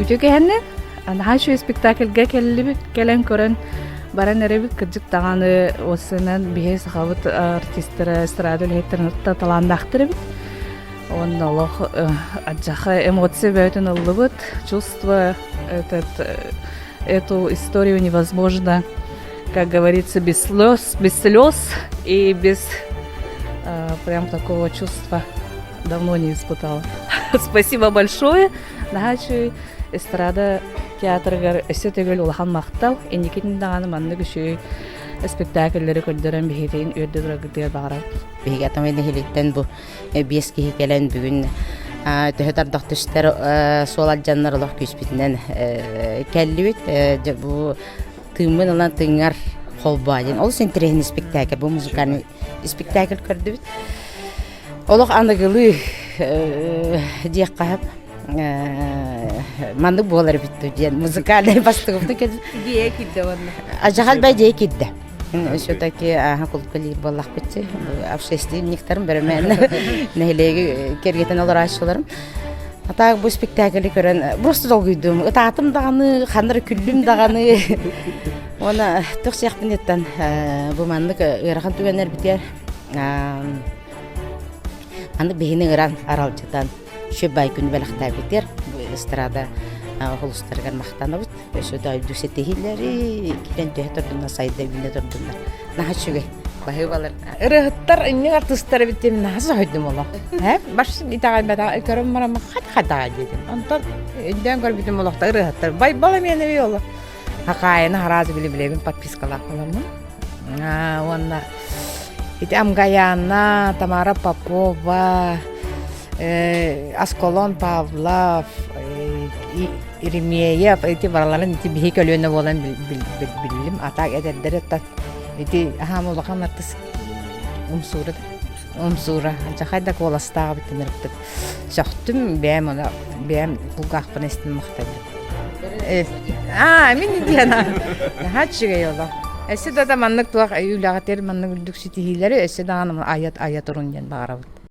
Үтүө кэһэннэ наһаа үчүгэй спектакльга кэллибит, кэлэн көрөн баран эрэбит кырдьык даҕаны уоссанан биһи сахабыт артистара, эстрада үлэһиттэрин талааннаахтар эбит. Уонна олох адьаха эмоция бөтүн ыллыбыт, чувство этот, эту историю невозможно, как говорится, без слез, без слез и без прям такого чувства давно не испытала. Спасибо большое. Наһаа үчүгэй эстрада театрыгар өссө төгүл улахан махтал. Инникитин даҕаны маннык үчүгэй спектакльлэри көрдөрөн биһигитин үөрдэ тураргытыгар баҕарабыт. Биһиги атамай нэһиликтэн бу биэс киһи кэлэн бүгүн төһө тардах түстэр суол алдьаннар олох күүспүтүнэн кэллибит. Бу тыыммын ылан тыҥар холбоо диэн олус интэриэһинэй спектакль бу музыкальный спектакль көрдүбүт. Олох аныгылыы диэххэ сөп. Маннык буолар эбит диэн музыкальный бастыгыбытын кэлин. Идея киирдэ уонна. Ажаҕал бай идея киирдэ. Все-таки ааһа кулкалиир буоллахпытчы общественниктарым бөрөмөөн нэһилиэги кэргэтэн олорааччыларым. А так бу спектакльы көрөн просто долгуйдум. Ытаатым даҕаны, ханнары күллүм даҕаны. Уонна туох сиэхпин бу маннык ыарахан түгэннэрбитигэр аны биһини ыран аралдьытан Сүбай күн бэлэхтээбитигэр эстрада холустарыгар махтанабыт. Өссө да үрдүк ситиһиилэри киирэн түһэ турдуннар, сайда үүнэ турдуннар. Наһаа үчүгэй. Баһыыбалар. Ырыһыттар инник артыыстар эбит диэн наһаа соһуйдум олох. Э, баш итэҕэйбэтэх көрөн баран хат хатаа диэтим. Онтон өйдөөн көрбүтүм олохто ырыһыттар. Байбал эмиэ эби олох. Хакаайына хараас били билэбин подпискалаах буламмын. Уонна ити Амгаяна, Тамара Попова, Аскалон Павлов, Еремеев ити бараларын ити биһи көлүөнэ буолан биллим. А так эдэрдэр оттон ити аһаам улахан артыс умсуура умсуура дьахай да куоластаах эбиттэн ырыптык сөхтүм бэйэм ону бэйэм кулгаахпын истин махтанным. Аа, мин диэн наһаа үчүгэй олох. Өссө да маннык туох үлэҕитигэр маннык үрдүк ситиһиилэри өссө даҕаны айа айа турун диэн баҕарабыт.